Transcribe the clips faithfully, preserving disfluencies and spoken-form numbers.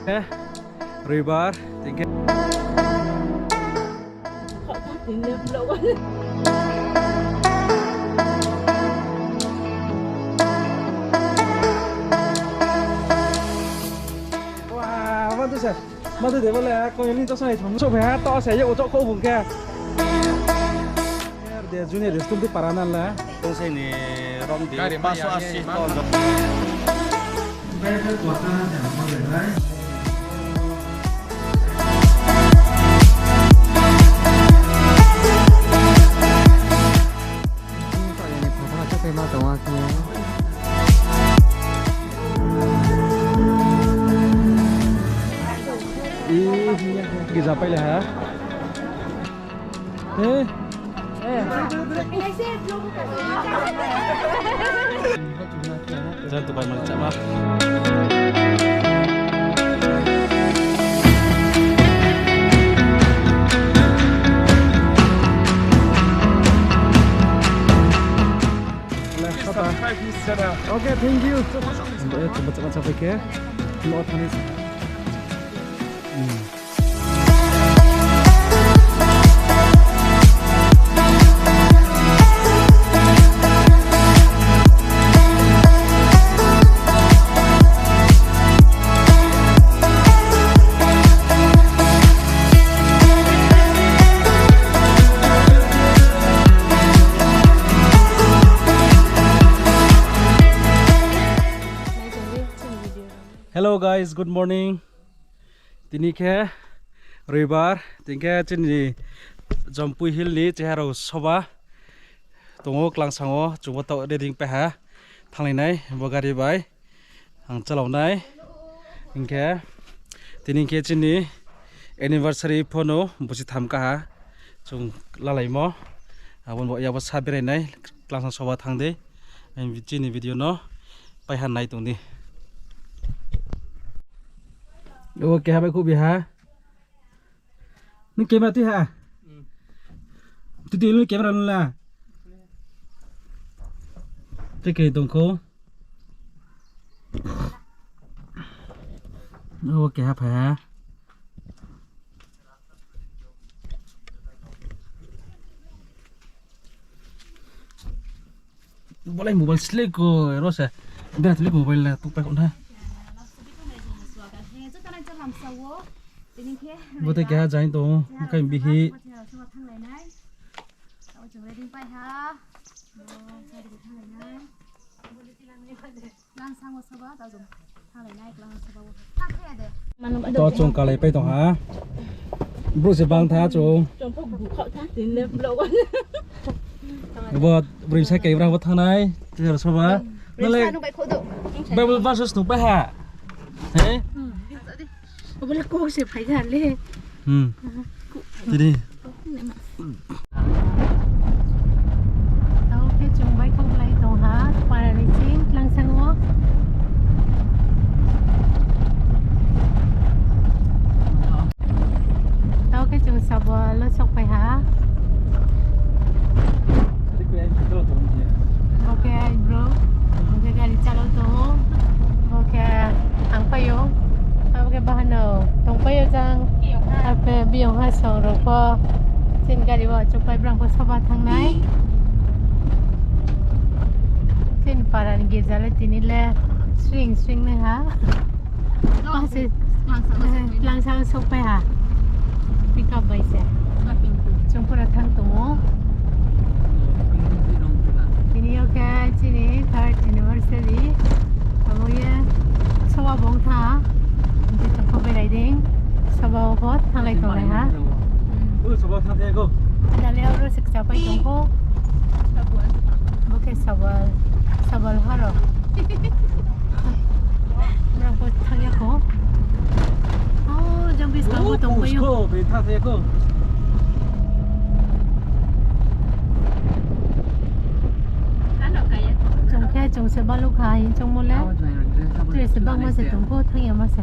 Eh, Roibar, thank you. Wah, ma tu se, ma tu de bole, ko ni to sai thong. So, ha, to se, yo, to ko bung ke. De junior de stum tu para na la. Tong se ni rom di, gari ma paso ya, asi ya, ton. Ih, gija pai le ha. Eh. Jan tu bai mani chama. Okay, thank you. Eh, coba, coba, coba ke. Lo thanis. Hmm. Hello guys, good morning. Tini khe Roibar, tini khe chini Jampui Hill ni cheha rao soba tong ou, Klangsang wo, chung bo taoh ready pai ha, thannglai nai, bo gari bai ang chalao nai. Hing khe tini khe chini anniversary pho no bosi tham kaha chung lalaimo. Abo ni bo ya bo sa berai nai, Klangsang soba thanng dei. Chini video no paiha nai tong di. O keha bai khubi ha. Nung camera tui ha? Tui tui nung camera nung la. Tui khe tong kho. O keha phai ha. Bolai mobile slek ko ro se. Bera slek mobile la tu pai khna. Bo tei keha jain tong, mkhaing bihi. To chung kalai pai tong ha. Brouh se bang tha chung. Bo broi sa kei bra bo thanngnai. Tei soba. Nale Bible verses nung pai ha. He? Obo le kok se phai ya le. Hmm. Tini. Tao khe chung baihkhouhlai tong ha, para ni ching Klangsang wo. Tao khe chung Sabal wo sokphai ha. Bo khe bro, bo khe gari chalao tong ou. Bo khe ang pai ou. Abo khe bahanao tongpai ou jang. Abo khe biyong ha song rao pho. Chini gari wo achouhpai brang pho soba thanngnai. Chini para ni girja le tini le swing swing nai ha. Klangsang sokpai ha. Pickup bai se. Chung pura thanng tong ou. Tini yo khe chini third anniversary. Abo ye soba bung tha. Hing khe tongkho berai dei. Soba wo pho thannglai tonglai ha. Dale aro se kchapai tongkho. Bo khe Sabal, Sabal ha rao. Brang pho thanng ya kho. O, jang buskang bo tongpai ou. Chung khe chung se baluh kha hing choungmo le. Tre se bangma se tongkho, thanng yama se.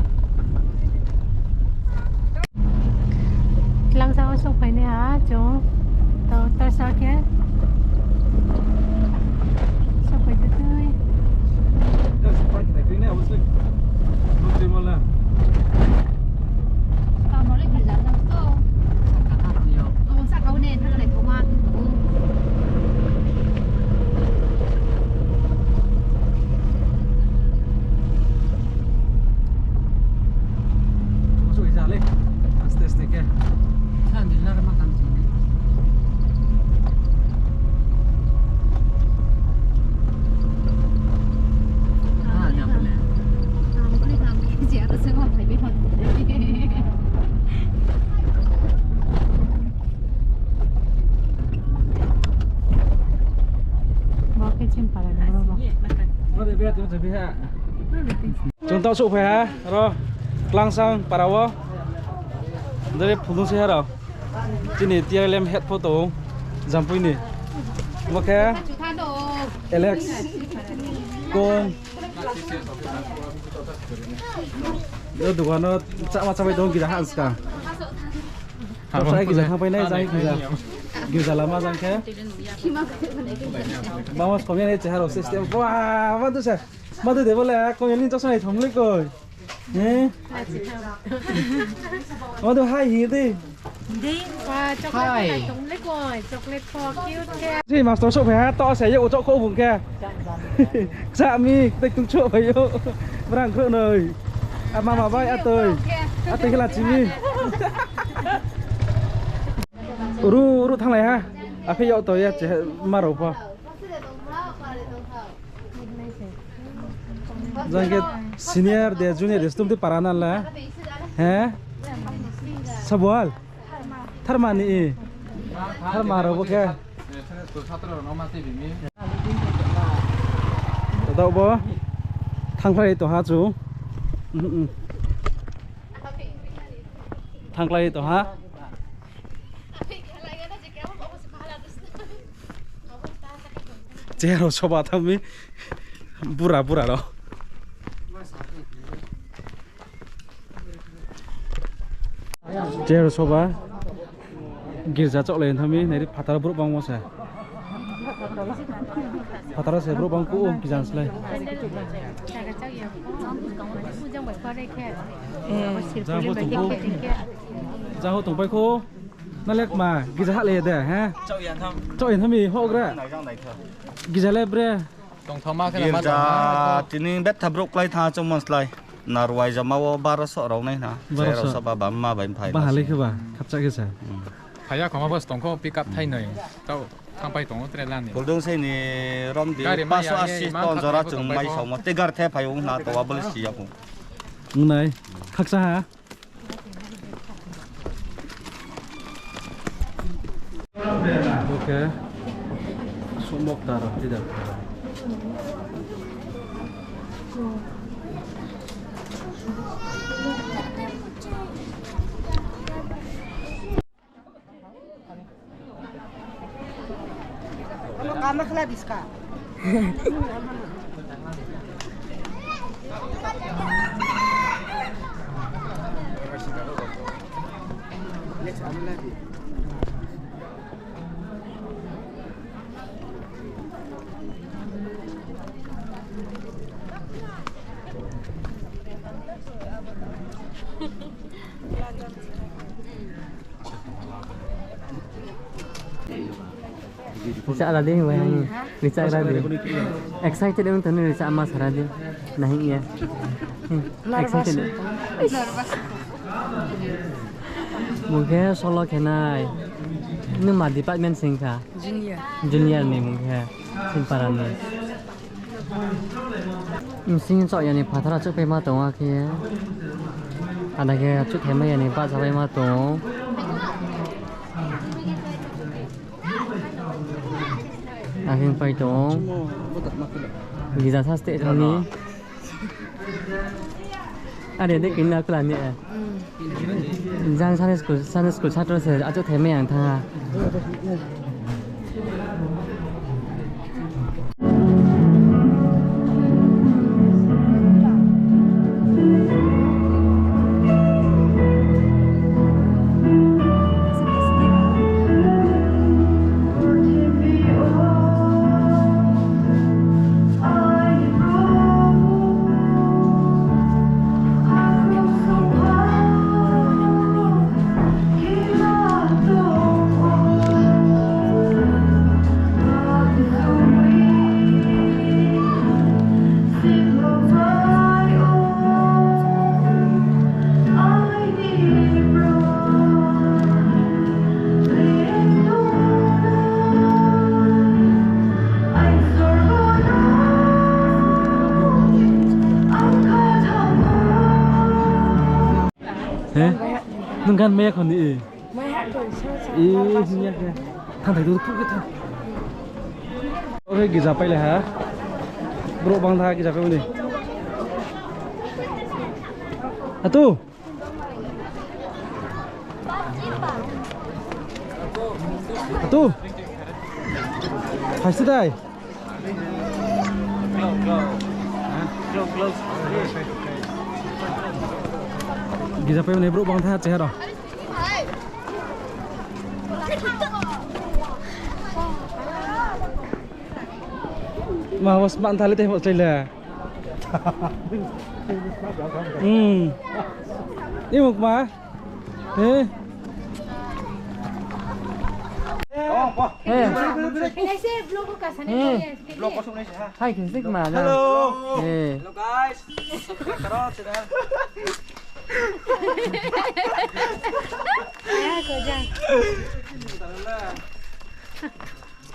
Klangsang wo sokphai nai ha chung. Tao tarsa khe sokphai tui tui. Chung taoh souhphai ha, ro, Klangsang para wo. Dere phulung se ha rao. Chini T R L M head pho tong ou, Jampui ni. Bo khe Alex, Kong. Bo dukan no chama chapai tong, gija ha ska. Chapsa gija thangpai nai, jang gija. Gija lama jang khe. Bangma skong ya ni cheha rao system. Wah, ma tu se. Ma tu de bo le, kong ya ni chapsa nai thong le koi. He? Ma tu hai hi de. Hi. Chocolate pho, cute khe. Si master souhphai ha, to se ye o chokho bung khe. Kcha mi, tei tung chouh phai ou. Brang khrouh noi. A mama bai, atoi. Atoi khe la chimi. Ru, ru thannglai ha. Aphi yag to ye che ma rao pho. Jang khe senior de, junior de, stum tei para na la. He? Sabal? Tharma ni? Tharma rao bo khe. Tao bo. Thangkhlai tong ha chung. Thangkhlai tong ha. Chero soba thanng mi. Bura, bura rao. Chero soba. Girja chohlai thanng mi, nai di phathar brouh bangmo se. Phathar se brouh bang kuh, kijan slái. Jang ho tongpai khou. Jang ho tongpai khou. Na lekma, girja hahlai de, he? Choh ya thanng mi, houhgra. Girja le bre. Girja tini betha brouh klái thanng choungmo slái. Na ruai jama wo baro soh rao nai na. Baro soh. Soba ba mma bai mphai. Baha le khe ba, khapcha khe sa. Phai ya khoma bo se tong khou, pick up thai noi. Tao thangpai tong ou tre la ni. Kuldung se ni rom di, gari ma paso ya, asi ma ton jora chung mai saomo. Te gar the phai ong na to wa bo le si ya khou. Nai, khakcha ha. Bo khe sumok taro tida. Richah ra di, wai hang. Richah ra di. Excited ong tong ni, richah ma sa ra di. Nahing ya. Excited. Bung khe solo khe nai. Nung ma department sing kha? Junior. Junior ni bung khe. Silpara ni. Bsing choh ya ni phathar achouhpai ma tong ou akhe. Ada khe achouhthai mai ya ni bahchapai ma tong ou. Akhe pai tong ou. Gija sa steh thani. Are de kini na kla ni. Jang Sunday school, Sunday school satro se achouhthai mai yang thanng ha. He? Nung gan maya kho ni? Maya kho, sa, sa, e, sa, sa. Hing ya khe. Thang thai du, thuk khe thang. Ore gija pailai ha. Brouh bang tha gija pai ni. Atu. Atu. Phaisi dai. Gija pai mani brouh bang tha cheha rao. Ma, was man thale te was le. Hmm. Imuk ma. Eh. Eh. Hai, khe sik ma na. Hello. Eh. Hello, guys.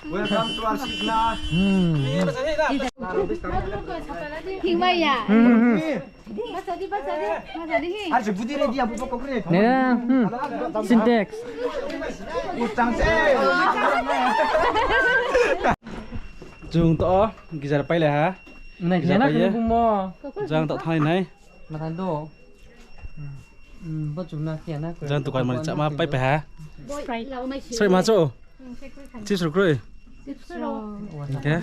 Welcome to our Signa. Hmm. Hingmai ya. Hmm, hmm, hmm. Baca di, baca di, baca di, hi. Nera, hmm. Sintex. Utang se. Chung to, gija pailai ha. Nai, gija pai ye. Jang to thanglai nai. Mathang do. Hmm, bo chung na khe na. Jang dukan mani chama pai pai ha. Sprite. Sprite ma cho. Chips rao kroi. Chips rao. Hing khe.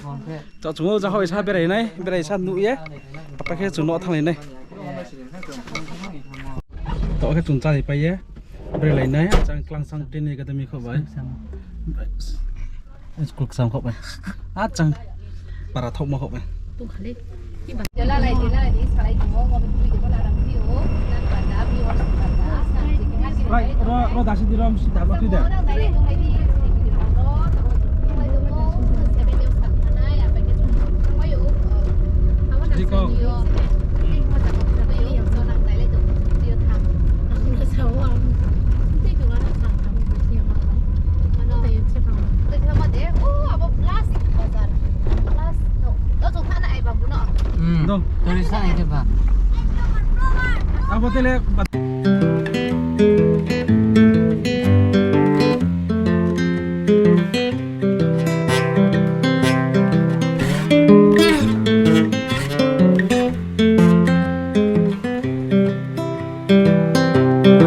To chung o jang hoi sa berai nai, berai sa nuh ye. Apa khe chung no thannglai nai. To khe chung chá ni pai ye. Berai lai nai, achang Klangsang Teen Academy kho bai. School ksam kho bai. Achang para thaohmo kho bai. Ro, ro, dasi di rom si dam kri de. Di ko. Hmm. Dong. Tori sa aja ba. Abo tele.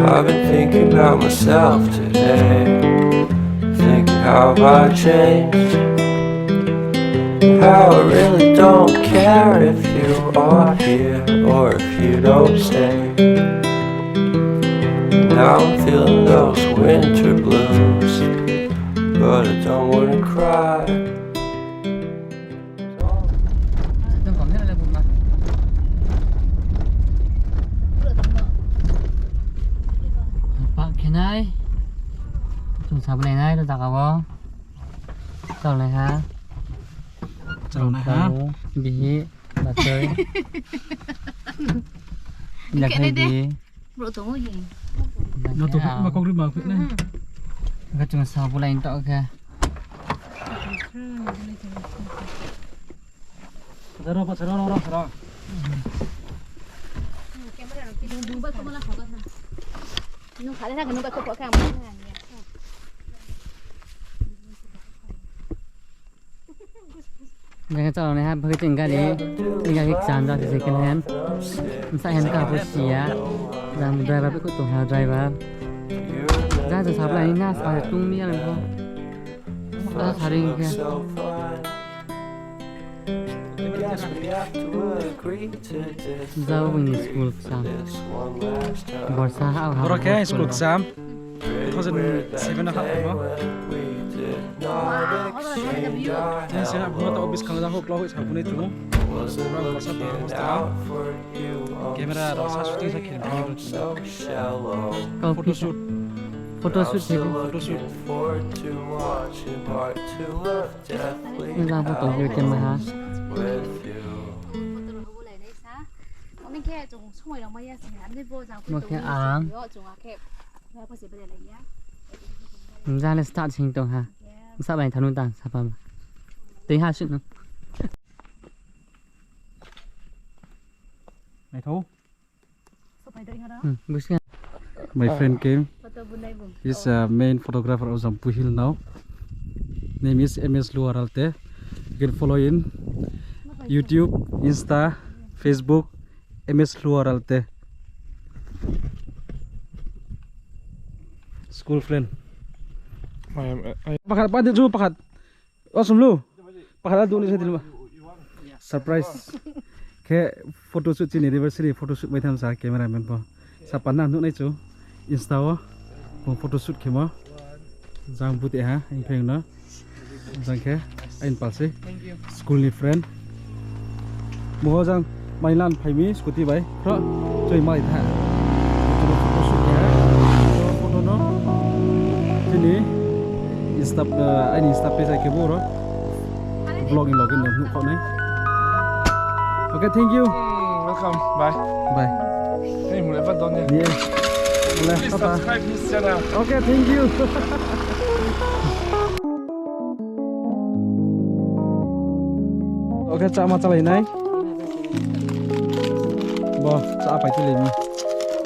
I've been thinking about myself today, thinking how I've changed, how I really don't care if you are here or if you don't stay. Now I'm feeling those winter blues, but I don't wanna cry. Pak khe nai. Chung sablai nai, ro jaga wo. Chalnai ha. Chalnai ha. Bihi, batoi. Khe nai de. Brouh tong ou hi. No to ba kok ri ba khe nai. Ga chung sa bulai to khe. Jaro, jaro, jaro, jaro. Jang khe chalao nai ha, bhai ching gari, ni gari kcham jang se second hand. Bsa hand ka bo si ya. Jang driver bai kho tong ha driver. Jang se supply ni na sa tung mi ya bo. Sa saring khe. Jang ni school kcham. Borsa ha ha. Boro khe school kcham. Two thousand seven a hahmo. Tini se abo ta office khang jang houh klau houh sa bunai chung. Ora borsa ta hostel. Camera rao sa shooting sa khe. Photoshoot. Photoshoot se. Photoshoot. Jang photo view camera ha. Mo khe ang. Jang le start sing tong ha. Sa bai thanu ta sapa ma. Tei ha sih no. Naithou. Hmm, busi. My friend came. He's a main photographer of Jampuhi Hill now. Name is M S Luaralte. You can follow in YouTube, Insta, Facebook, M S Luaralte. School friend. I am, I Pakhat, pakhat, ju pakhat. O sumlu. Pakhat a duni sa dilma. Surprise. Khe photoshoot chini anniversary photoshoot mai tham sa cameraman pho. Sa panna nuh nai chu. Insta o. Bung photoshoot khemo. Jang bute ha, ingpheng no. Jang khe, ain pal se. School ni friend. Bo jang mai lan phai mi scooty bai. Khro, choi mai tha. Photo shoot khe ha. Photo no. Chini Insta, eh, aini Insta page ai khe bo ro. Vlog ni login no nuh kho nai. Okay, thank you. Hmm, welcome. Bye. Bye. Hey, mule ba don ya. Yeah. Mule, please subscribe his channel. Okay, thank you. Okay, chama chalai nai. Bo, cha pai tu le mi.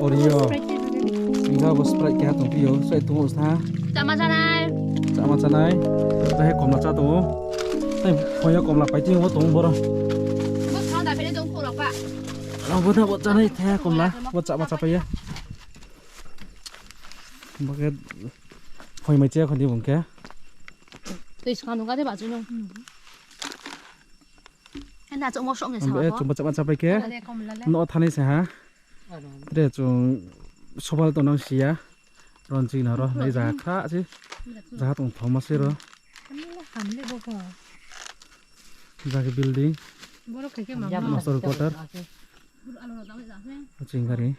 Oreo. Sprite tu le. Inga bo Sprite keha tong phi yo. Sai tu mo sa. Chama chanai. Chama chanai. Tahe komla cha tong o. Nai, phone yo komla pai tong o tong boro. Bo thang da phene dong khorok pa. Ang bo da bo chanai the komla. Bo chama cha pai ya. Bo khe phone mai che khon di bung khe. Tui skang nung ka de ba chu nung. Ena chungmo sok ni sa ba. Chungmo chama cha pai khe. Ade komla le. No thanai se ha. Tre chung sobal tongnang si ya. Ron ching na ro, nai zaga khra se. Zaga tong thoma se ro. Hamle bo ko. Zaga building. Boro khe khe ma. Master quarter. Ching gari.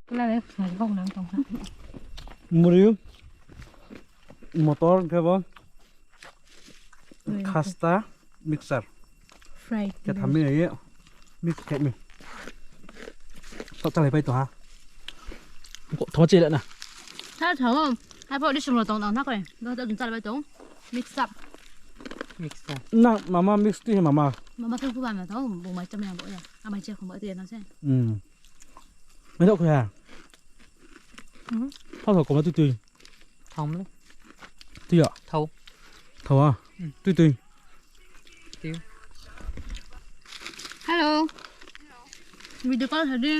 Kla le phai bok nang tong ha. Muri. Motor khe bo. Khasta mixture. Fried. Khe thammi ye mix khe mi. Tau chalai pai tong ha. Ko tho che le na. Tha tho. Hai pho di sumlo tong tang na koi. Do do chalai pai tong. Mix up. Mixture. Na mama mix tu he mama. Mama tu ku ba ma tong. Bo mai cham yang bo ya. A mai che khong ba ti na se. Hmm. Mai dok ya. Hmm. Tho tho ko ma tu tu. Thao mle. Tui ya? Thao. Thao a? Hmm. Tui tui. Tui. Hello. Video call sa di.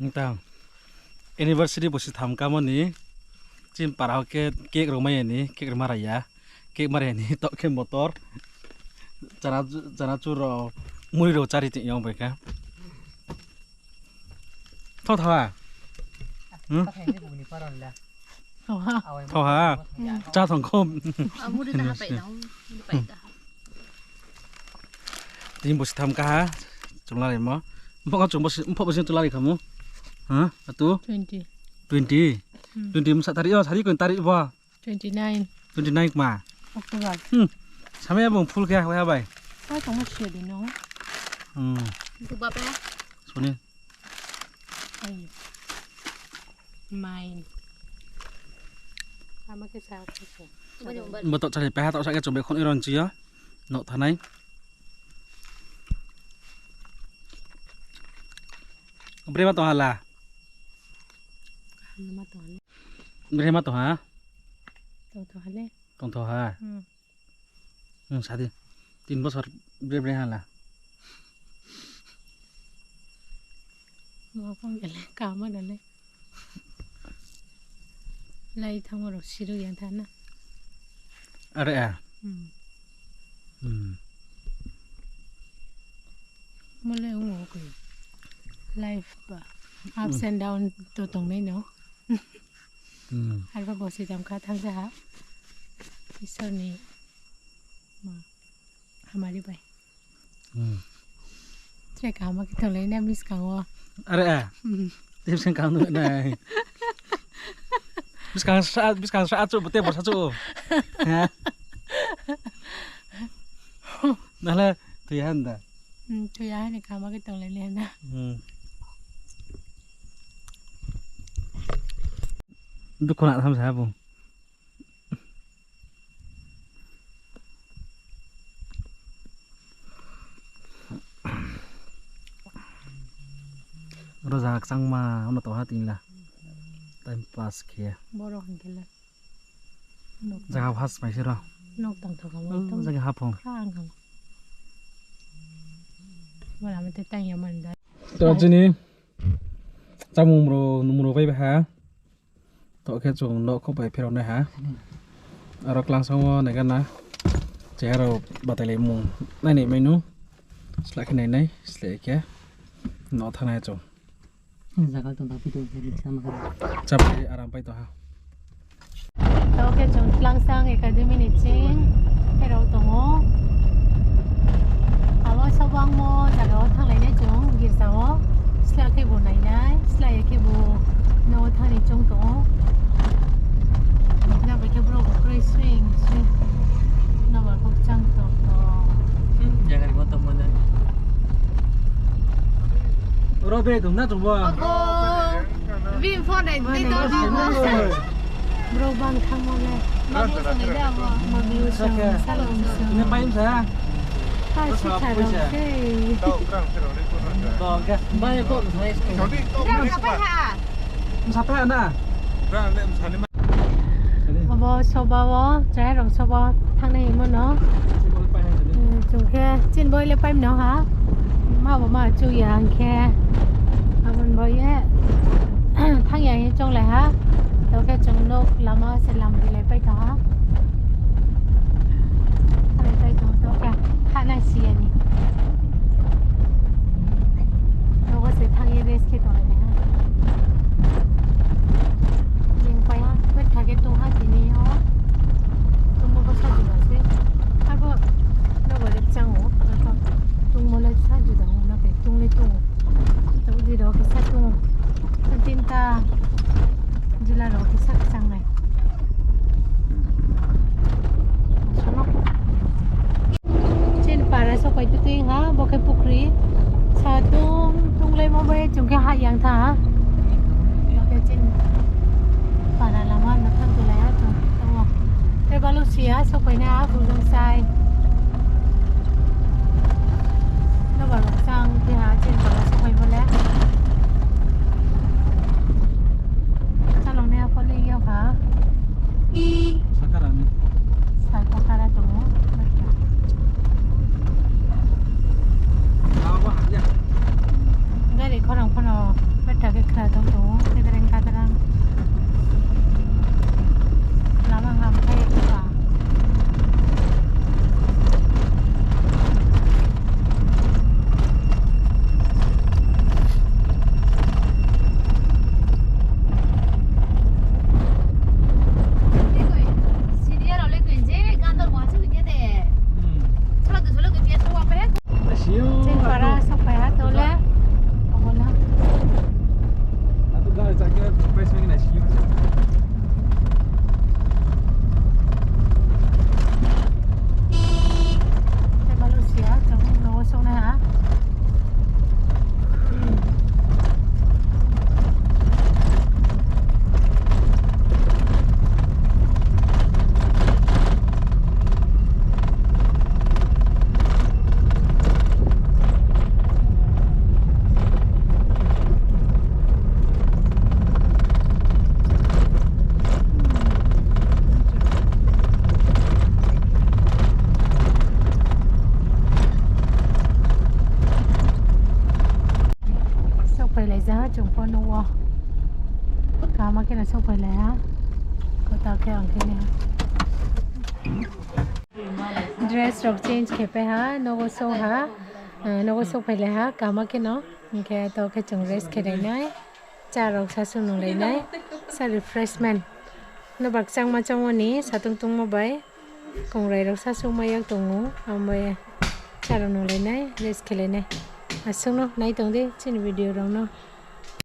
Nta anniversary bosi tham kamo ni chini para o khe cake rao mai ya ni, cake rao ma rai ya. Cake ma rai ya ni, tok khe motor. Chana, chana chu rao, muri rao chari tong yong bai kha. Tho tha ha? Hmm? Tho ha? Cha thong kho. Tini bosi tham ka ha. Chungla ri mo. Mpho ka chung bosi, mpho bosi chungla ri khamu. Ha? Atu? Twenty. Twenty? Hmm. Twenty msa tari, oh, sari ko tari bo. Twenty nine. Twenty nine kma? October. Hmm. Samai bung full khe ha bai. Pai tongmo sio di no. Hmm. Buba pa. Soni. Ai. Mine. Ama khe sa khe sa. Bo tok chari pai ha, tok sa khe chung bai khon iron chi yo. Nok thanai. Bre ma tong ha la? Bre ma tong ha? Tong tong ha le. Tong tong ha? Hmm. Hmm, sa di. Tin bosor bre bre ha la? Ma pang ya le, kama da le. Lai thangmo rao siruk yang tha na. Are a? Hmm. Hmm. Mole ong o koi. Life ba. Ups and down to tongnai no. Hmm. Arba bosi jam kha thanng ja ha. Isor ni ma hamari bai. Hmm. Tre kaham khe tonglai na miskang o. Are a? Hmm. Tei bskang kaham nai. Bskang sa, bskang sa achu, bte borsa chu. Ha? Nale, tui han da. Hmm, tui han ni kaham khe tonglai na. Hmm. Dukho na tham sa bung. Ro zaga kchangma no tong ha tini la. Time pass khe. Boro hing khe le. Zaga has mai se ro. Nok tang thang kha. Zaga haphung. Kha ang kha. Wala mate tang ya man da. To chini chamung mro numro bai ha. To khe chung no kho bai phirao nai ha. Aro klangsong wo nai gana. Cheha rao batai lai mung nai nai mai nu. Sla khe nai nai, sla khe. No thanng nai chung. Jaga tong tang phi tong khe ri sama kha. Chap khe aram pai tong ha. To khe chung Tlangsang Academy ni ching phirao tong ou. Abo sobangmo zaga wo thannglai nai chung girza wo. Sla khe bo nai nai, sla ya khe bo no wo thanng ni chung tong ou. Na bai khe brouh kroi swing swing. Nobar kok chang tong tong. Jaga ni bo tongmo nai. Oro bere tong na tong bo. Bini phone nai di to di bo. Brouh bang thanngmo le. Mami usung nai di abo. Mami usung, salong usung. Ini paim sa. Pai si tharong se. Tau krang se rao le ko rang. Ba ga. Bai ko sai. Saudi to. Msa pai ha na. Abo soba wo, chaya rao soba thanngnai hingmo no. Chung khe chini boi le paim no ha. Ma bo ma chu ya hing khe. Abo ni boi ye. Thanng ya hing chounglai ha. To khe chung nouh lama se lam rilai pai tong ha. Rilai pai tong to khe. Kha nai si ya ni. Nogo se thanng ye rest khe tonglai nai ha. Ling pai ha, betha khe tong ha tini yo. Tongmo bo sa juda se. Abo nogo le chang ou, abo tongmo le sa juda ou, na khe tong le tong ou. To udi rao khe sa tong ou. Tinta jila rao khe sa kchang nai. Chini para sopai tu tuing ha, bo khe pukhri. Sa tong tonglaimo bai chung khe ha yang tha ha. Bo khe chini para lama no thang tulai ha chung tong ou. Tei balu si ya sopai nai ha, bujong sai. Nobar rao chang khe ha, chini para sopaimo le. Chalongnai ha pho le yag ha. Sakara ni. Sai pakara tong ou. Gari khorang phano betha khe khra tong tong ou, kedrang kadrang. Lama ham khe ba. Chini para sopai ha to le. Abo na. Tei balu si ya, chung no wo song nai ha. Sokphailai ja ha chung pho nouh wo. Kaham khe no sokphailai ha. Kota khe ang khe ni ha. Dress rok change khe pai ha, nogo so ha, nogo sokphailai ha, kaham khe no. Hing khe to khe chung rest khe lai nai. Chá rok sasu nunglai nai. Sa refreshment. Nobar kchangma changmo ni satung tungmo bai. Kongrai rok sasu mai yak tong ou. Amo ye chá rok nunglai nai, rest khe lai nai. Aswk no nai tong di chini video rok no.